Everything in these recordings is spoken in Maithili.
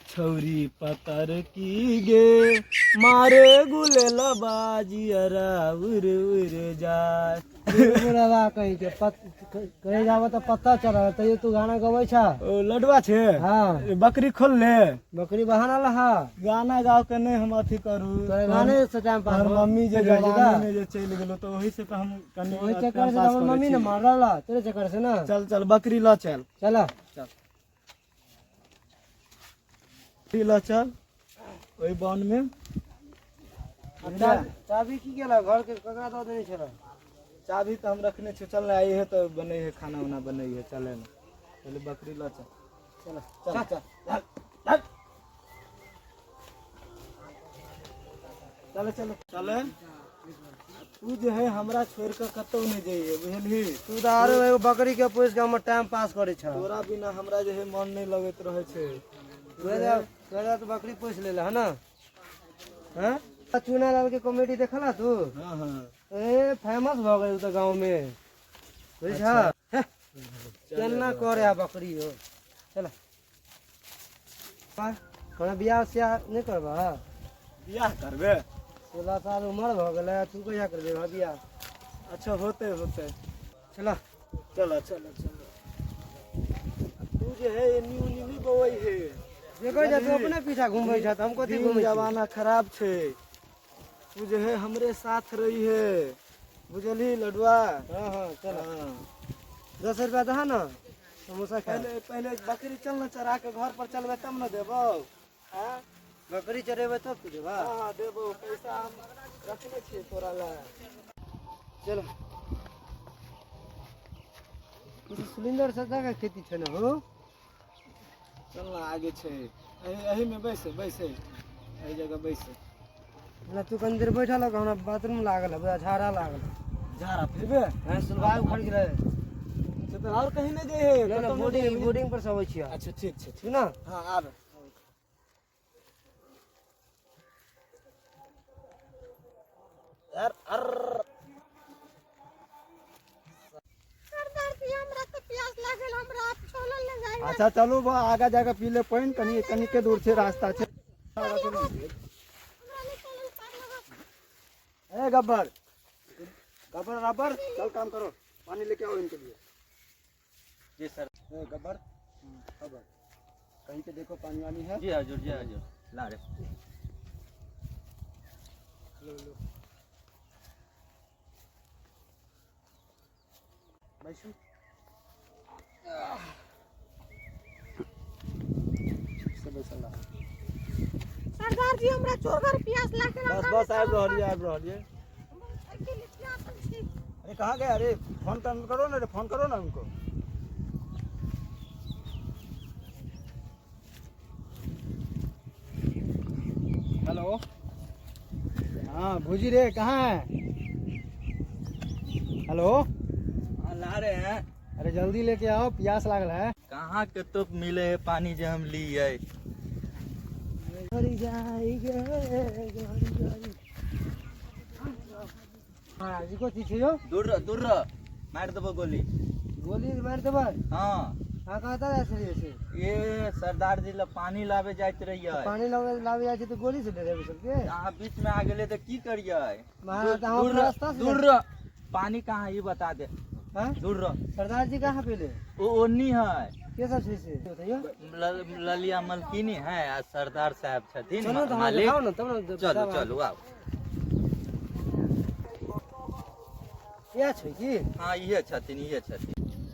छौरी पतर की गे मारे गुलेल बाजियरा उड़ उड़ जाय। बुढ़वा कहीं के पत कहीं जाबो तऽ पता चल तैयो तू गाना गबै छ। ओ लडुआ छे। हाँ। ए, बकरी खोल ले। बकरी बहाना लहा। गाना गाव के नहीं हम अथी करू। तोरे गाने से टाइम पास तोहर हो। मम्मी जे जाइ छै जवानी तऽ। में जे चलि गेलो तऽ ओही से तऽ हम कनि ओहि चक्कर टाइम से पास हमर करै मम्मी छी। ने मारल तोरे चक्कर से ना। चल चल बकरी लऽ चल। चल चल बकरी लऽ चल ओहि वन में। चाभी की गेला घर के ककरा दऽ देने छल? चाभी तऽ हम रखने छी। चल ने, आई है तऽ बनै है खाना उना बनै है। चले ने, पहले बकरी लऽ चल। चल चल चल चल चल चल चल चल। तू जे है हमरा छोड़ के कतौ नहि जइहे, बुझलही? तू तऽ आरो एगो बकरी के पोसि के हमर टाइम पास करै छ। तोरा बिना हमरा जे है मन नहि लगैत रहै छै। तोरा तोरा तऽ बकरी पोसि लेले है ना? हाँ, चूना लाल के कॉमेडी देखला तू? हाँ हाँ। ए फेमस भऽ गेल तऽ गाँव में, बुझ केना करे आ बकरी हो। चल, हमरा बियाह सियाह नहि करबा? बियाह करबे? 16 साल उमर भऽ गेलै, तू कहिया करबे भऽ बियाह? अच्छा, होते होते। चल चल चल चल। तू जे है एनी ओनी नहि बौआइ है। देखै छ, तू अपने पीछा घुमबै छ तऽ हम कथी दिन घुमै छी? जमाना खराब छै। तू जे है हमरे साथ रही है, बुझलही लडुआ? हाँ हाँ, चल। हाँ। 10 रुपया दहा ना, समोसा खा। पहले पहले बकरी चल न, चरा के घर पर चलबे तब न देबौ। हाँ? बकरी चरेबै तब तू देबा? हाँ हाँ, देबौ पैसा, हम रखने छियै तोरा लए। चल, ई तऽ सिलेंडर सदा के खेती छै ने हो। चल न, आगे छै, एही एही में बैसे बैसे, एही जगह बैसे ना। तू कनी देर बैठल रह, हमरा बाथरूम लागल है, बड़ा झाड़ा लागल है। झाड़ा फिरबे? हाँ, सुलभाई उखड़ गेलै। अच्छा, तऽ आओर कहीं नहि जइहे? ना ना। कतौ नहि बोर्डिंग जइहे? बोर्डिंग पर से अबै छियै। अच्छा, ठीक छै, ठीक। ठीक ना? हाँ, आब यार अर सरदार जी, हमरा तऽ प्यास लागल, हमरा आप छोलल ले जाय। अच्छा चलू, बा आगा जाके पी ले पानि, कनि कनिके दूर छै, रास्ता छै। हमरा नहीं चलल पार लगत। ए गब्बर गब्बर रब्बर, चल काम करो, पानी लेके आओ इनके लिए। जी सर। ए गब्बर खबर, कहीं पे देखो पानी वानी है। जी हजूर, जी हजूर, ला रे। लो लो, बैसू से बैसल रहा। सरदार जी, हमरा जोरगर प्यास लागल। बस बस, आबि रहलियै, आबि रहलियै। प्यासल छी। अरे कहाँ गया? अरे फोन करो ना रे, फोन करो ना उनको। हेलो, हाँ भूजी रे, कहाँ है? हेलो। हाँ, ला रहे हैं। अरे जल्दी लेके आओ, प्यास लागल है। कहाँ के तो मिले है पानी जे हम लिए? घरी जाइ गे घरी जाइ। हाँ जी, कथी छै यौ? दूर रह, दूर रह, मार देबो गोली। गोली मारि देबै? हाँ। अहाँ कतऽ जाइ छलियै से? ये सरदार जी ला पानी लाबे जाइत रहियै। पानी लाबे लाबे जाइ छै तऽ गोली से डरेबै सबके? अहाँ बीच में आ गेले तऽ की करियै? महाराज, तऽ हम दूर अपना रह, रास्ता से दूर रह। पानी कहाँ है, ई बता दे। हाँ? दूर रह। सरदार जी कहाँ पेले? ओ ओन्नी है। के सब छै से बताइयो। ललिया मलकिनी है आ सरदार साहब छथिन। चलू तऽ हमरा मालिक। देखाउ ने तब ने। चलू चलू, आउ। इएह छै की? हाँ, इहे छथिन, इहे छथिन।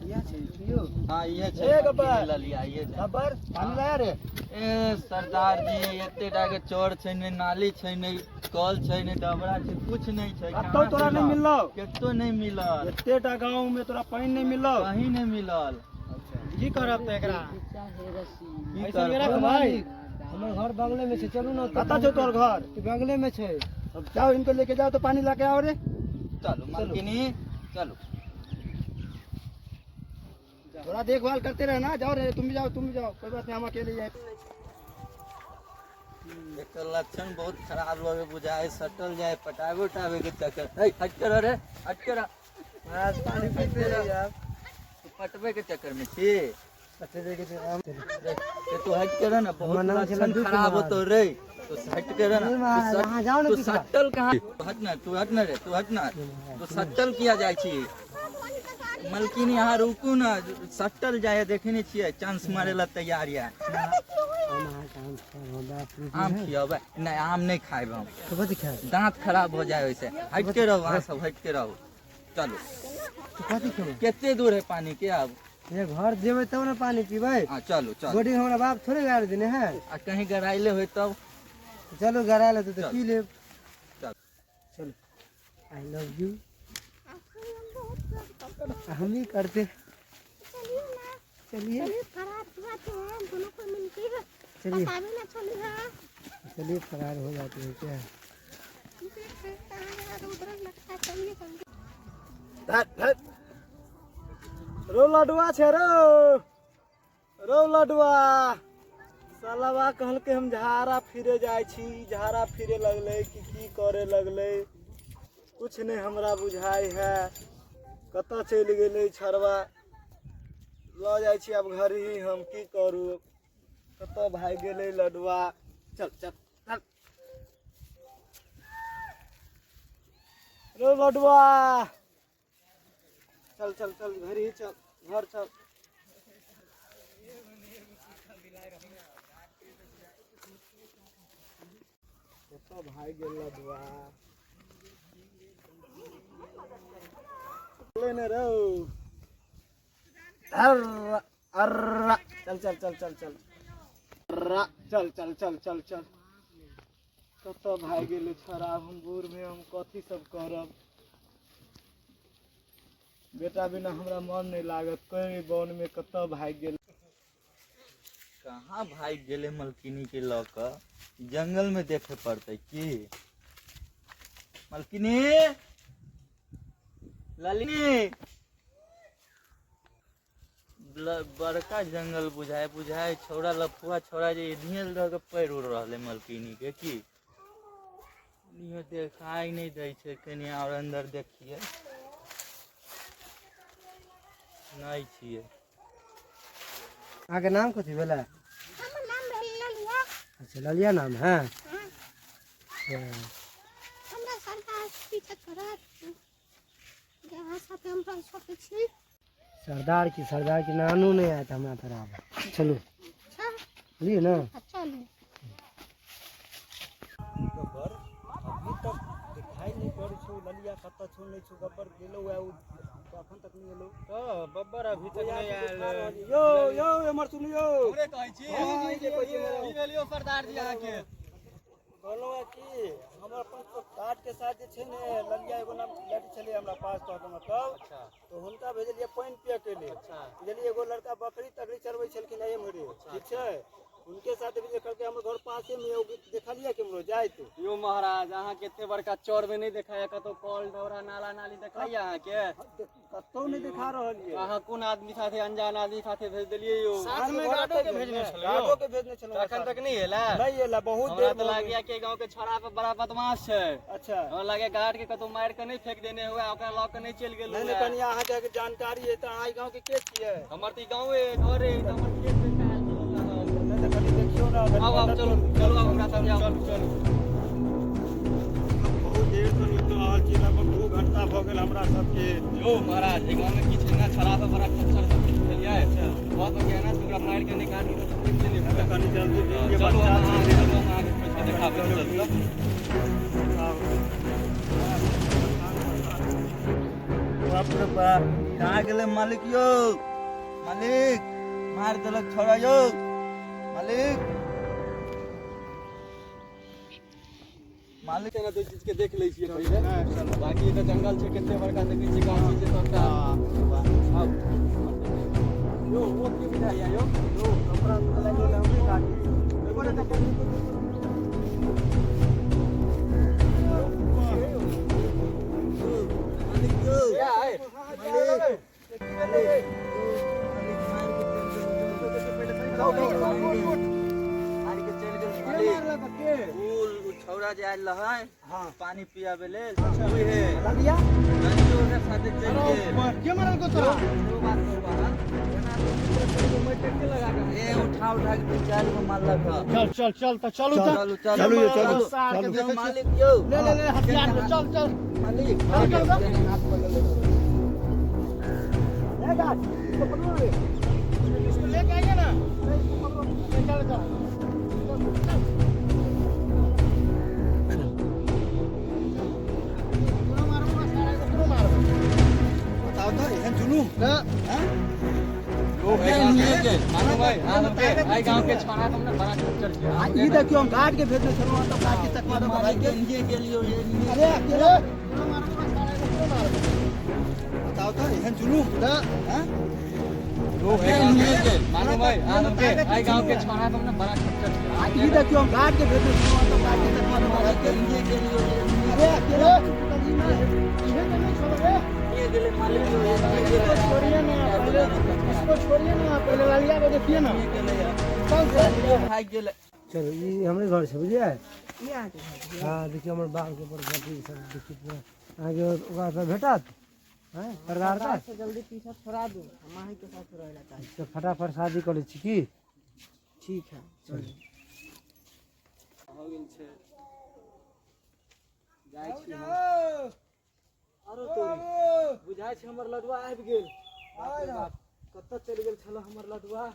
इएह छै की यौ? हाँ, इहे छै। ए गब्बर। मलकिनी ललिया इहे छै। गब्बर, पानी लाया रे? ए सरदार जी, एते टा के चोर छै, ने नाली छै, ने कल छै, ने डबरा छै, कुछ नहीं छै। कतौ कहाँ तोरा से नहि लाउ? मिललौ? कतौ नहीं मिलल। एतेटा गाँव में तोरा पानि नहि मिललौ? कहीं नहीं मिलल। की करब तऽ एकरा? की ऐसन करब? रख भाई। हमर घर बगले में छै, चलू ने। कतऽ छौ तोहर घर? ई बगले में छै। अब जाओ, इनको लेके जाओ तो पानी लाके आओ रे। चलू मलकिनी, चलू। थोड़ा देखभाल करते रहना। जाओ रे, तुम भी जाओ, तुम भी जाओ। कोई बात नहीं, हम अकेले ही हैं। एकर लक्षण बहुत खराब लगे बुझाए, सटल जाए पटाबे उटाबे के चक्कर। ए हट कर रे, हट कर। महाराज, पानी पीते रहिए आप। तू पटबे के चक्कर में छी? अच्छा देखे छै आम। ये तू हट के रह ना, बहुत हमर नाम छै लक्षण लड्डू खराब कुमार। होतो रे, तू हट के रह ना। नहीं महाराज, तू अहाँ जाओ ना तू पीछा। सट्टल कहाँ? हट ना तू, हट ना रे, तू हट ना, तू सट्टल किया जाइ छी? मलकिनी अहाँ रुकू ना, सट्टल जाय देखे नहीं छियै, चांस मारे ला तैयार या। हम अहाँके आम खायब, हम बड़ा फ्रूट आम है। खियेबै? नहीं, आम नहीं खायब हम। तो कथी खायब? दांत खराब हो जाए ओइसे। हट के रहो अहाँ सब, हट के रहो, चलू। तो कथी खेबै? कते दूर है पानी के आब? ये घर जेबै तब ने पानी पीबै। हाँ चलू चलू। गोटी हमरा बाप थोड़े गाड़ि देने है। आ कहीं गराइले होय तब? चलू, गरा लेते तो चल। पी लेब। चल। चलो, I love you. हम ही करते। चलिए ना। चलिए। चलिए, फरार हुआ तो हम दोनों को मिलके चलिए। बतावे ना, चलिए। चलिए, फरार हो जाते हैं क्या? कहाँ उधर लगता है, चलिए जल्दी। रो लडुआ छै रो, रो लडुआ। सालाबा कहलकै हम झाड़ा फिरे जाइ छी, झाड़ा फिरे लगलै कि की करे लगलै, कुछ नहि हमरा बुझाइ है। कतऽ चलि गेलै छड़वा? लऽ जाइ छी आब घर ही, हम की करू? कतऽ भागि गेलै लडुआ? चल चल चल रो लडुआ, चल चल चल, घर ही चल, घर चल। कतऽ भागि गेल लडुआ? ने रौ, अर्रा अर्रा, चल चल चल चल चल, अर्रा, चल चल चल चल चल। कतऽ भागि गेलै छोड़ा? हम बूढ़मे हम कथी सब करब? बेटा बिना हमरा मन नहि लागत। कोई वन में कतऽ भागि गेल? कहाँ भागि गेलै मलकिनी के लऽ कऽ? जंगल में देखे पड़तै की? मलकिनी, ललिनी, बड़का जंगल बुझाय बुझाय। छौड़ा लफुआ छौड़ा जे इधर लऽ के पैर उड़ रहलै मलकिनी के, की इहो देखाई नहीं दै छै। कनि और अंदर देखिए, नहीं छियै। अहाँके नाम कथी भेलै? हमर नाम भेल ललिया। अच्छा, ललिया नाम है। हाँ। हमरा सरदार पीछा छोड़त जे अहाँ साथे हम रहि सकै छी। सरदार की नानू नहीं आया था हमरा तरफ। चलू। अच्छा। बुझलिए ना? चलू। गब्बर अभी तक दिखाई नहीं पड़ै छौ, ललिया कतऽ छौ नहि छौ? गब्बर गेलौ है उ तऽ अखन तक नहि एलौ। तऽ बब्बर अभी तक नहीं आयल। यौ यौ, एम्हर सुनियौ। हमरे कहै छी? हँ, ई जे कहै छी हमरा। की भेल यौ सरदार जी अहाँके? कहलहुँ है कि हमर अपन कार्ड के साथ जे छै ने ललिया एगो नाम लड़की छलै हमरा पास, कहके मतलब तऽ हुनका भेजलियै पानि पियऽ के लेल। बुझलियै, एगो लड़का बकरी तकरी चरबै छलखिन एम्हरे, ठीक छै, हुनके साथ भेजलियै। कहलकै हमर घर पासे मे, देखलियै केम्हरो जाइत? यो महाराज, अहाँ के एते बड़का चौर में नहीं देखाया कतौ कल डोरा नाला नाली देखाइया अहाँके? कतौ नहि देखा रहल ये। अहाँ कोन आदमी साथे, अनजान आदमी साथे भेज देलियै यो? साथ में गार्डो के भेजने छलहुँ, गार्डो के भेजने छलहुँ। अखन तक नहीं एला? नहीं एला, बहुत हमरा देर तऽ भऽ गेल। लागैया कि गांव के छोड़ा पर बड़ा बदमाश छै। अच्छा। हमरा लागैया गार्ड के कतौ मारि के नहीं फेंक देने हुए, ओकरा लऽ के नहीं चलि गेल नहीं हुए। नहीं, कनि अहाँके जानकारी है तऽ अहाँ ई गाँव के के छियै? हमर तऽ ई गाँवे घर है, तऽ हमर खेत में आयल छलहुँ हम। नहीं तऽ कनि देखियौ ने। आउ आउ, चलू चलू, आउ हमरा साथे, आउ। चलू चलू। बहुत देर से रुकि रहल छी, लगभग 2 घंटा भऽ गेल हमरा सबके। यो महाराज, एहि गाँव में की छै ने, छड़ा पर बड़ा खच्चर सब छै, बुझलियै? भऽ सकैया ने ओकरा मारि के निकाल के फेंक देने हुए। तऽ कनि जल्दी देखिए। चलू, बच्चा हम अहाँके छै। चलू, हम अहाँके खोजि के देखाबै छी, चलू। बाप रे बाप, कहाँ गेलै मालिक यौ? मालिक, मार देलक छोड़ा यौ मालिक, मालिक। ना दू चीज के देख लै छियै पहिले, बाकी तऽ जंगल छै कते बड़का, देखै छियै गाछी छै सबटा। आउ यो, ओ की बुझाइया यो? यौ, कपड़ा तऽ लागि गेल हमरे गाड़ी। देखो ने, देखो, देखो, देखो। मालिक यौ, मालिक, मालिक, मार के चलि गेल, मार के चलि गेल मालिक। उ छौड़ा जे आयल रहै पानी पियाबे लेल, उहे ललिया। ललियो ओकरा साथे चलि गेल। के मारल को तोरा? एगो बात कहू अहाँ, एना ए उठा उठा के दू चारि गो मारलक हँ। चल चल चल तऽ चलू तऽ चलू चलू चलू यौ, चलू, सार के चलू। देखै छियै। मालिक यौ ले ले ले हथियार ले, चल चल मालिक चल, चल, चल। कनी हाथ पकड़ ले। ए गाछ, इसको पकड़ो रे। इसको लेके आइए ना। नहीं, इसको पकड़ो। ले, चल चल चल, चल। ओकरो मारबो, सारा ओकरो मारबो। बताओ तऽ एहन जुलूम आ ई देखियौ हम गार्ड के भेजने छलहुँ तऽ गार्ड के चकमा दऽ कऽ भागि गेल। एनिये गेलियौ एनिये। अरे अकेले ओकरो मारबो, सारा ओकरो मारबो। बताओ तऽ एहन जुलूम हैं? आ ई देखियौ हम गार्ड के भेजने छलहुँ तऽ गार्ड के चकमा दऽ कऽ भागि गेल। एनिये गेलियौ एनिये। अरे अकेले इहे के नहीं छोड़बे। एनिये गेलै मालिक यौ एनिये इसको गेलै। छोड़िए ना पहले, इसको छोड़िए ना पहले, लालिया को देखिए ना। चल चल। भागि गेलै। चलो, ई हमरे घर छै, बुझलियै? ई अहाँके घर छै? हँ, देखियौ हमर बालके ऊपर बकरी सब देखियौ पूरा। अहाँके ओकरा सब भेटत हँ सरदार का से जल्दी पीछा छोड़ा दू, हम अहीं के साथ रहै ला चाहै छी। तऽ फटाफट शादी कऽ लै छी की? ठीक है, चलू। हो गेल छै, जाइ छी हम। आरो तोरी, बुझाइ छै हमर लडुआ आबि गेल। बाप रे बाप, कतऽ चलि गेल छल हमर लडुआ?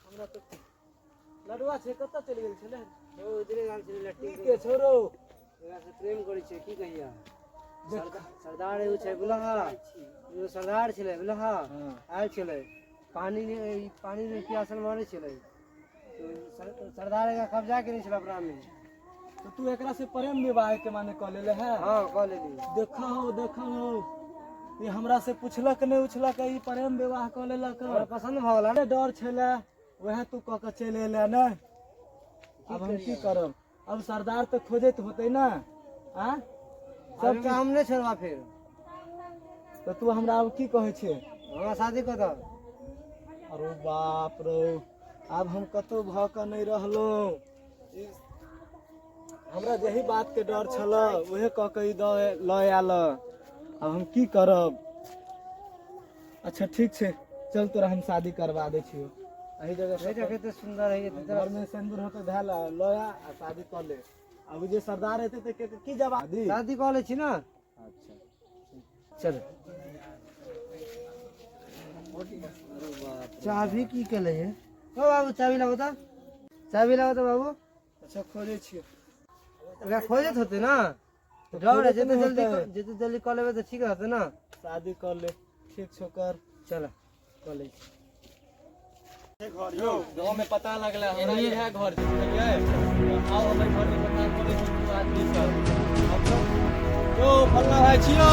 हमरा तऽ लडुआ छै, कतऽ चलि गेल छलै? ओ उधरे गेल छलै लट्टी। की के छोरो? ओकरा से प्रेम करै छै, की कहिया। सरदार एगो छै, बुझलह? एगो सरदार छलै, बुझलह? आयल छलै, पानी नहि, पानी नहि, पियासल मरै छलै। तऽ सरदार एकरा कब्जा केने छलै अपनामे। तऽ तू एकरा से प्रेम विवाह के माने कऽ लेले है? हँ, कऽ लेली। देखा हो, देखा हो, ई हमरा से पुछलक नहि उछलक, ई प्रेम विवाह कऽ लेलक। हमरा पसन्द भऽ गेल। अरे, डर छलै, वएह तू कऽ के चलि एले ने। आब हम की करब? अब सरदार तऽ खोजैत होतै ने? आ सब हम नहि छोड़बा फेर। तऽ तू हमरा आब की कहै छै? हमरा शादी कऽ दऽ। अरे बाप रे, आब हम कतहु भऽ कऽ नहि रहलहुँ। ई हमरा जेही बात के डर छल, उहे कऽ के ई दऽ लऽ आयल। आब हम की करब? अच्छा ठीक छै, चल, तोरा हम शादी करवा दै छियौ एही जगह नहीं से। कते सुंदर है ये। घर में सिंदूर होते धैल, लऽ आ आ शादी कऽ ले। अब जे सरदार हेतै तऽ के की जवाब दी? शादी कऽ लै छी ने। अच्छा। चल। चाभी की केले ये? ओ बाबू, चाभी लाबो तऽ, चाभी लाबो तऽ बाबू। अच्छा, खोजै छियौ। ओकरा खोजैत होतै ने, डर है। खोजैत जते नहि जल्दी होतै। जते जल्दी कऽ लेबै तऽ ठीक रहतै ने। शादी कऽ ले, ठीक छौ, कर। चल, कऽ लै छी। गाँव में पता लगलै हमरा, इएह घर छै, बुझलियै? आउ, हमर घर में पता करै छी दू आदमी सब यौ। फल्ला भाई छियौ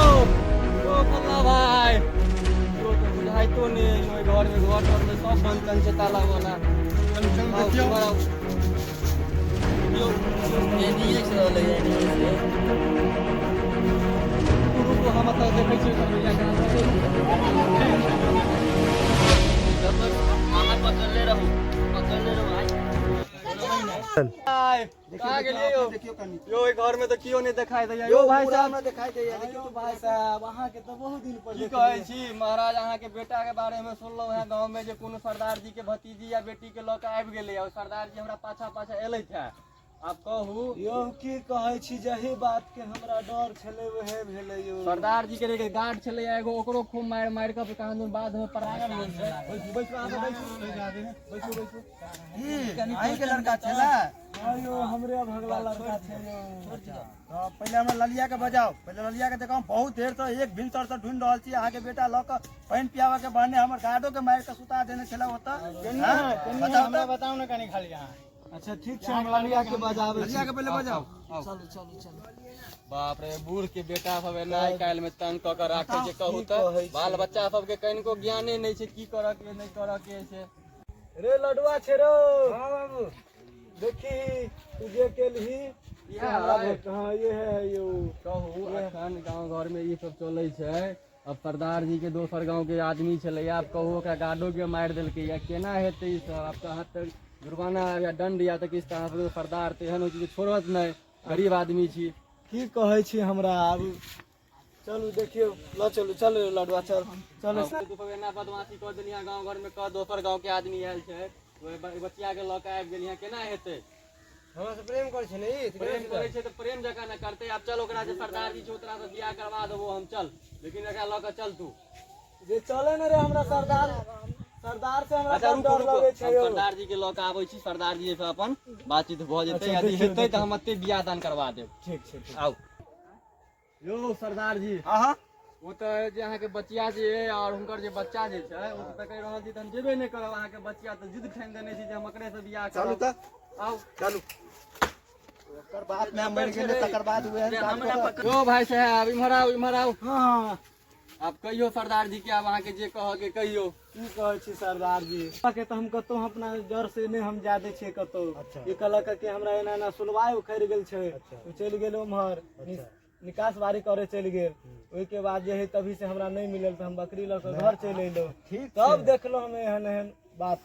यौ, फल्ला भाई यौ? तऽ बुझाइतो नहि ओहि घर में, घर तर में सब बंद तंद छै, ताला वाला। चलू चलू। आउ, देखियौ। घर आउ। देखियौ। एनिये से रहलै, एनिये से। रुकू रुकू, हम एतऽ देखै छियै घरवैया के। अहाँ पकड़ले रहू, पकड़ले रहू आइ। कहाँ गेलियै यौ? देखियौ कनि। यौ, ओहि घर में तऽ केओ नहि देखाई दैया यौ यौ भाई पूरा साहब। हमरा देखाई दैया, देखियौ। देखियौ भाई साहब, अहाँके तऽ बहुत दिन पर की देखलियै। कहै छी महाराज, अहाँके बेटा के बारे में सुनलहुँ हेँ गाँव में जे कोनो सरदार जी के भतीजी या बेटी के लऽ के आबि गेलै आ सरदार जी हमरा पाछा पाछा एलथि हे। आब कहू। यौ, की कहै छी, जही बात के हमरा डर छलै, उहे भेलै यौ। सरदार जी के गार्ड छलै एगो, ओकरो खूब मारि मारि कऽ कहाँ दिन बाद में पड़ा गेल छै। बैसू बैसू, अहाँ सब बैसू बैसू बैसू। अहीं के लड़का छलै? हाँ यौ, हमरे भगला लड़का छै यौ। तऽ पहिले हमरा ललिया के बजाउ, पहिले ललिया के देखाउ। बहुत देर से, एक भिनसर से ढूंढ रहल छी। अहाँके बेटा लऽ कऽ पानि पियाबऽ के बहाने हमर गार्डो के मारि के सुता देने छलै ओतऽ। हाँ? बताउ तऽ। बताउ ने कनि खाली अहाँ। अच्छा ठीक छै, हम ललिया के बजाबै छी। ललिया के पहिले बजाउ। चलू चलू चलू। बाप रे, बूढ़ के बेटा सब एना आइ काल्हि में तंग कऽ के राखै छै। कहू की तऽ, कहै छी? बाल बच्चा सबके कनिको ज्ञाने नहि छै, की करऽ के नहि करऽ के छै। रे लडुआ छै रो। हाँ बाबू। देखी, तू जे केलही से इएह हमरा है। हाँ, ये है यौ। कहू, अखन गाँव घर में ई सब चलै छै। अब सरदार जी के दोसर गाँव के आदमी छलै, आब कहू, ओकरा गार्डो के मारि देलकै या केना हेतै ई सब? आब तऽ अहाँ तऽ जुर्माना या दंड या तऽ किछु, तऽ अहाँ सब सरदार तऽ एहन होइ छै जे छोड़त नहि, गरीब आदमी छी। की कहै छी हमरा आब? चलू देखियौ, लऽ चलू, चलू लडुआ, चल चल। तू सब एना बदमाशी कऽ देलियै गाँव घर में, कह दोसर गाँव के आदमी आयल छै, ओहि बचिया के लऽ के आबि गेलियै, केना हेतै? हमरा से प्रेम करै छै ने ई, तऽ प्रेम करै छै तऽ प्रेम जकाँ ने करतै। आब चल, ओकरा जे सरदार जी छै ओकरा से बियाह करवा देबो हम, चल, लेकिन एकरा लऽ के चल तू। जे चले ने रे, हमरा सरदार सरदार से हमरा अच्छा बड़ रुकू डर रुकू, लगै छै हम यौ। सरदार जी के लऽ के आबै छी, सरदार जी से अपन बातचीत भऽ जेतै। अच्छा, यदि देखियौ, हेतै तऽ देखियौ। हम एते बियाह दान करवा देब। ठीक छै, ठीक। आउ यौ सरदार जी। हाँ हाँ। ओ तऽ जे अहाँके बचिया जे अइ आओर हुनकर जे बच्चा जे छै, ओ तऽ कहि रहल छी तऽ हम जेबे नहि करब। अहाँके बचिया तऽ जिद ठानि देने छी जे हम एकरे से बियाह चलू करब। तऽ आउ। चलू, ओकर बात में मरि गेलै तकर बाद उएह काज करत। यौ भाई साहब, इम्हर आउ, इम्हर आउ। हाँ। आब कहियौ सरदार जी के, आब अहाँके जे कहऽ के कहियौ। की कहै छी सरदार जी के, तऽ हम कतहु अपना जर से नहि हम जा दै छियै कतहु। अच्छा। ई कहलक कि हमरा एना एना सुलवाइ उखड़ि गेल छै। अच्छा। ओ चलि गेल उम्हर निकास बारी करे चलि गेल। ओहिके बाद जे है तभी से हमरा नहि मिलल, तऽ हम बकरी लऽ कऽ घर चलि अयलहुँ। ठीक। तब देखलहुँ हम एहन एहन बात,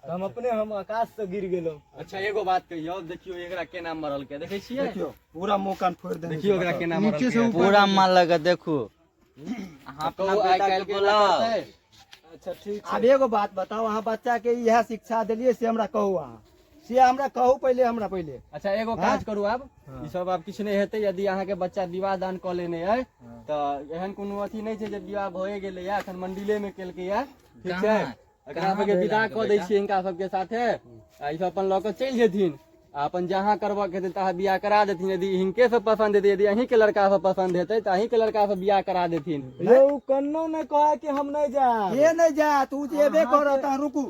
तऽ हम अपने हम आकाश से गिर गेलहुँ। अच्छा, एगो बात कहियौ, देखियौ एकरा केना मरलकै, देखै छियै? देखियौ, पूरा मुंह कान फोड़ि देने छै। देखियौ एकरा केना मरलकै। पूरा माल लगा देखू, अहाँ अपना कहू, आइ बेटा काल्हि के के बोलाउ। करतै? अच्छा, ठीक आब एगो बात बताउ, अहाँ बच्चा के इएह शिक्षा देलियै से हमरा कहू, अहाँ से हमरा कहू पहिले, हमरा पहिले। अच्छा, एगो काज करू, आब ई सब आब किछु नहि हेतै। यदि अहाँके बच्चा विवाह दान कऽ लेने अइ तऽ एहन कोनो अथी नहि छै जे विवाह भए गेलैया, एखन मंडिले मे केलकैया, ठीक छै? कहाँ? एकरा कहाँ सबके भेल विदा अहाँके कऽ दै बेटा? छियै हिनका सबके साथे, आ ई सब अपन लऽ कऽ चलि जेथिन आ अपन जहाँ करबऽ के हेतै तहाँ बियाह करा देथिन। यदि हिनके से पसन्द हेतै, यदि अहींके लड़का से पसन्द हेतै तऽ अहींके लड़का से बियाह करा देथिन। यौ, कन्नो नहि कहै कि हम नहि जायब। के नहि जायत? तू जेबे करत। अहाँ रुकू,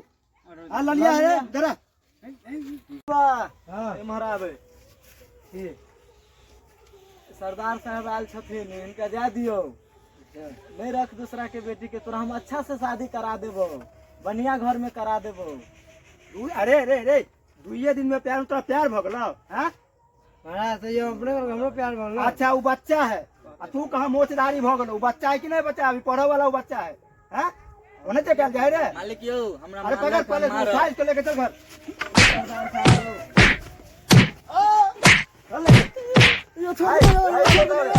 आ ललिया हे जरा। वाह, एम्हर आबै। सरदार साहब आयल छथिन, हिनका जाय दियौ। नहीं रख दूसरा के बेटी के, तोरा हम अच्छा से शादी करा देबो, बढ़िया घर में करा देबो। अरे रे रे, दुइये दिन में प्यार, तोरा प्यार भऽ गेलौ? हाँ। महाराज, तो ये अपने हमरो प्यार भऽ गेल। अच्छा, वो बच्चा है आ तू कहाँ मोचदारी भऽ गेलौ? वो बच्चा है कि नहीं? बच्चा अभी पढ़े वाला वो बच्चा है। हाँ, ओने ते कैल जाय रे। मालिक यौ, हमरा अरे पकड़ मारलक, पहले मारब। उठा इसको, लेके चल घर, चल लेके। यो छोड़ दो, यो छोड़ दो।